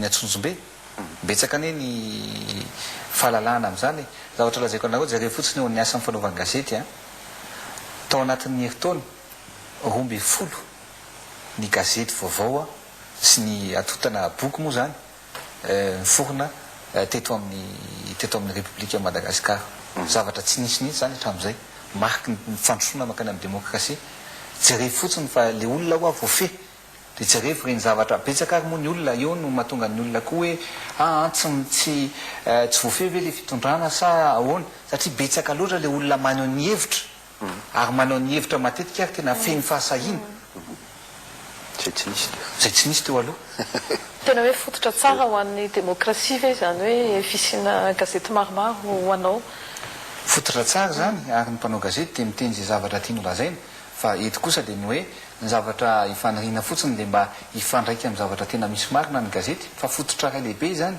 Ny Antsonjombe? Betsaka anie ny fahalalahana amin'izany e! Zavatra lazaiko anareo, jereo fotsiny eo amin'ny asan'ny fanaovan-gazety an! Tao anatin'ny herintaona, 12 ny gazety vaovao sy ny atontana boky moa izany niforona teto amin'ny teto amin'ny Repoblikan'i Madagasikara. Zavatra tsy nisy mihitsy izany hatramin'izay. Mariky ny fandrosoana mankany amin'ny demokrasia. Jereo fotsiny fa ilay olona ho'a voafehy. Dia jerevo ireny zavatra, betsaka ary moa ny olona, eo no mahatonga ny olona koa hoe aa tsy tsy tsy voafehy ve ilay fitondrana sa ahoana? Satria betsaka loatra ilay olona maneho ny hevitra, ary maneho ny hevitra matetika ary tena feno fahasahiana. Izay tsy nisy teo. Izay tsy nisy teo aloha. Tena hoe fototra tsara ho an'ny demokrasia ve izany hoe fisiana gazety maromaro ho anao? Fototra tsara izany, ary ny mpanao gazety dia miteny izay zavatra tiany holazaina, fa eto kosa dia ny hoe Ny zavatra ifaniriana fotsiny dia mba hifandraika amin'ny zavatra tena misy marina ny gazety, fa fototra iray lehibe izany,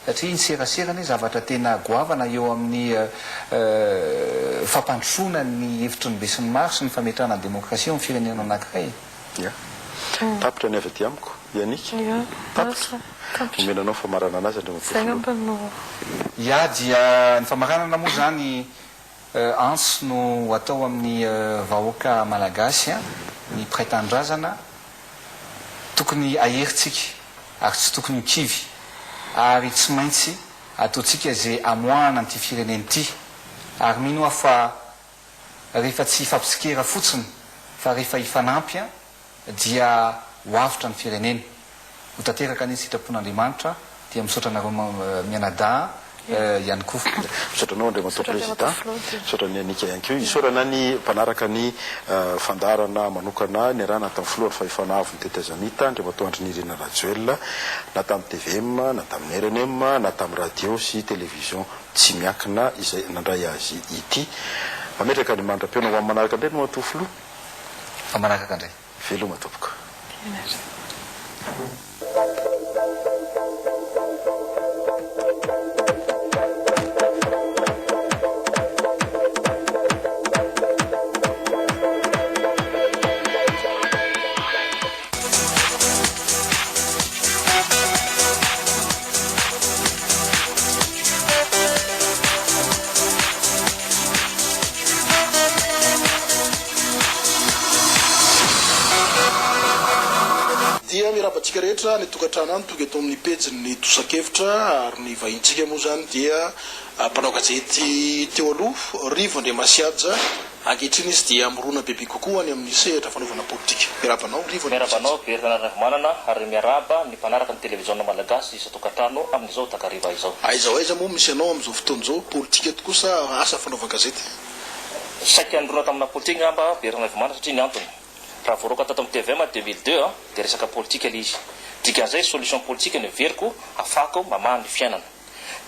satria ny serasera anie zavatra tena goavana eo amin'ny fampandrosoana ny hevitry ny besinimaro sy ny fametrahana ny demokrasia eo amin'ny firenena anankiray e. Ya. Tapitra ny avy aty amiko. Yannick? Ya. Tapitra. Tapitra. Omena anao ny famaranana azy Andriamatoa Izay Filoha. angamba no. Ya, dia ny famaranana moa izany Antso no atao amin'ny vahoaka Malagasy, ny mpiray tanindrazana, tokony hahery tsika ary tsy tokony ho kivy ary tsy maintsy ataontsika izay hamoahana an'ity firenena ity ary mino aho fa rehefa tsy hifampitsikera fotsiny fa rehefa hifanampy dia ho avotra ny firenena. Ho tanteraka anie ny sitrapon'Andriamanitra dia misaotra anareo mianadahy ihany koa. Misaotra anao Andriamatoa Prezida, misaotra an'i Annika ihany koa. Isaorana ny mpanaraka ny fandaharana manokana niarahana tamin'ny Filohan'ny Fahefana Avon'ny Tetezamita, Andriamatoa Andry Nirina Rajoelina, na tamin'ny tvm, na tamin'ny rnm, na tamin'ny radio sy television tsy miankina izay nandray azy ity. Mametraka ny mandra-pihaona ho amin'ny manaraka indray Andriamatoa Filoha. Fa manaraka indray. Veloma tompoko. Dia miarahaba antsika rehetra any an-tokantrano any tonga eto amin'ny pejin'ny Tosakevitra ary ny vahintsika moa izany dia mpanao gazety teo aloha, Rivo Andriamasihaja. Ankehitriny izy dia mirona bebe kokoa any amin'ny sehatra fanaovana politika. Miarahaba anao Rivo Miarahaba Andriamasihaja. anao Berthe Ravomanana ary miarahaba ny mpanaraka ny televiziona malagasy isan-tokantrano amin'izao takariva izao. Aiza ho aiza moa misy anao amin'izao fotoana izao? Politika tokoa sa asa fanaovan-gazety? Saika nirona tamina politika angamba Berthe Ravomanana satria ny antony, raha voaroaka tato amin'ny tvm 2002 dia resaka politika ilay izy. Dikan'izay solution politika no heveriko hahafahako mamaha ny fiainana.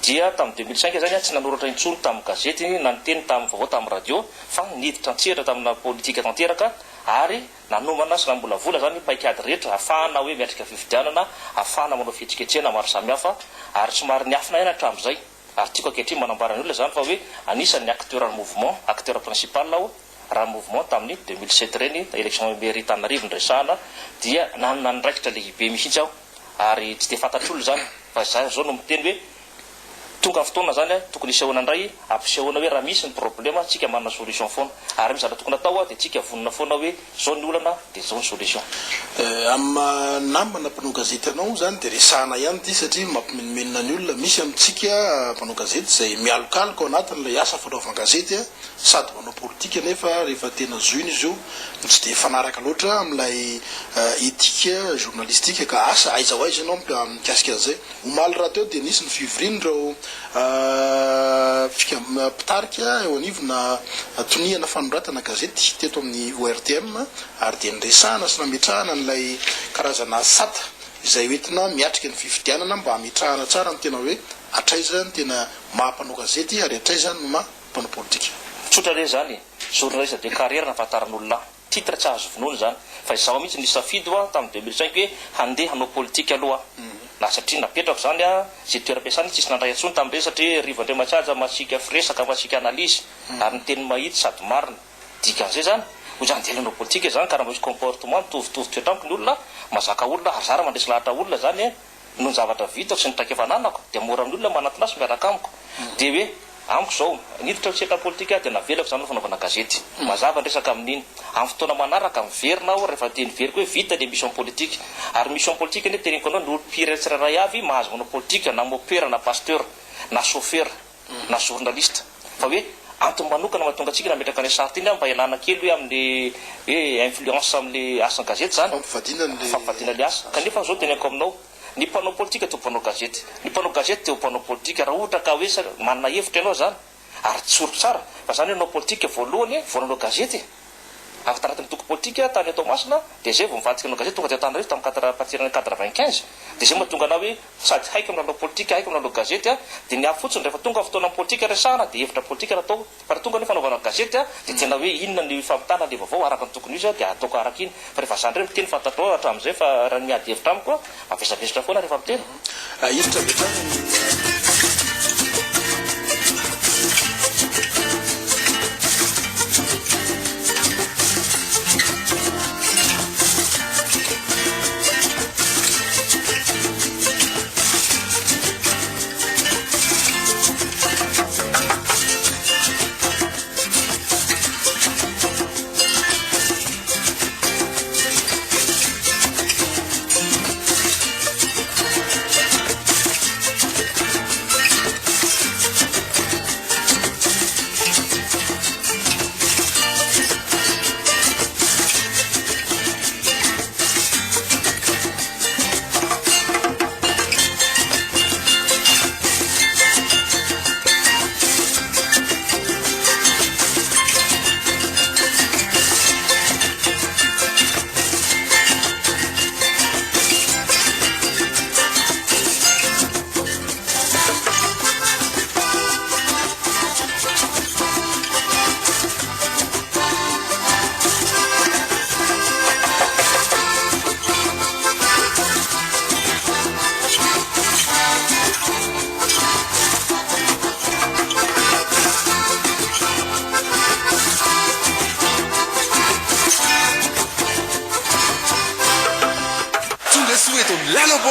Dia tamin'ny 2005 izany aho tsy nanoratra intsony tamin'ny gazety na niteny tamin'ny vaovao tamin'ny radio fa niditra an-tsehatra tamina politika tanteraka ary nanomana sy namolavola izany paikady rehetra hahafahana hoe miatrika fifidianana, hahafahana manao fihetsiketsehana maro samihafa ary somary niafina ihany hatramin'izay ary tiako ankehitriny manambara ny olona izany fa hoe anisan'ny acteur ny mouvement, acteur principal aho raha ny mouvement tamin'ny 2007 ireny, élection mairie Antananarivo no resahana dia nanana andraikitra lehibe mihitsy aho ary tsy dia fantatr'olona izany fa izaho izao no miteny hoe tonga ny fotoana izany tokony hisehoana indray hampisehoana hoe raha misy ny problème tsika manana solution foana ary misy zavatra tokony atao dia tsika vonona foana hoe izao ny olana dia izao ny solution. Amin'ny maha namana mpanao gazety anao moa izany dia resahana ihany ity satria mampimenomenona ny olona. Misy amintsika mpanao gazety izay mialokaloka ao anatin'ilay asa fanaovan-gazety sady manao politika nefa rehefa tena zohina izy io no tsy dia mifanaraka loatra amin'ilay éthique journalistique ka asa aiza ho aiza ianao mikasika an'izay. Omaly rahateo dia nisy ny fivorian'ireo mpitarika eo anivona toniana fanoratana gazety teto amin'ny ORTM ary dia niresahana sy nametrahana an'ilay karazana sata izay hoentina miatrika ny fifidianana mba hametrahana tsara ny tena hoe hatraiza ny tena maha mpanao gazety ary hatraiza no maha mpanao politika. Tsotra re izany e! Journaliste de carrière nahafantaran'olona ahy. Titre tsy azo vonoina izany. Fa izaho mihitsy nisafidy hoa tamin'ny 2005 hoe handeha hanao politika aloha aho. Na satria napetrako izany a, izay toeram-piasana tsisy nandray intsony tamin'ireny satria Rivo Andriamatsiaja masiaka firesaka, masiaka analyse ary niteny mahitsy sady marina. Dikan'izay izany, hoy izy andeha hanao politika izany ka raha misy comportement mitovitovy toetra amiko ny olona, mazaka olona ary zara mandresy lahatra olona izany e. Noho ny zavatra vitako sy ny traikefa ananako dia mora amin'ny olona manatona ahy sy miaraka amiko. Dia hoe amiko izao, niditra ny sehatra politika aho dia navelako izany ny fanaovana gazety. Mazava ny resaka amin'iny. Amin'ny fotoana manaraka miverina aho rehefa dia niveriko hoe vita ilay mission politique. Ary mission politique anie teneniko anao ny olom-pirenena tsirairay avy mahazo manao politika na mopera na pasteur na chauffeur. na journaliste fa hoe antony manokana mahatonga antsika nametraka an'ilay sary ity mba hialana kely hoe amin'le hoe influence amin'le asan'ny gazety zany, fampivadiana le asa, kanefa zao teneniko aminao, ny mpanao politika te ho mpanao gazety, ny mpanao gazety te ho mpanao politika, raha ohatra ka hoe manana hevitra ianao zany ary tsoriko tsara fa zany hoe nanao politika voalohany vao nanao gazety e! Avy tanatin'ny antoko politika tany Toamasina dia izay vao nivadika nanao gazety tonga teo Antananarivo tamin'ny quatre à partir ny 95 dia izay mahatonga anah hoe sady haiko ny lalao politika haiko ny lalao gazety a dia ny ahy fotsiny rehefa tonga fotoana politika resahana dia hevitra politika no atao fa raha tonga ny fanaovana gazety a dia tena hoe inona ny fampitana ilay vaovao araka ny tokony ho izy a dia ataoko araka iny fa rehefa za indray miteny fantatrao hatramin'izay fa raha ny miady hevitra amiko a mavesabesatra foana rehefa miteny. Hevitra avy hatrany ny.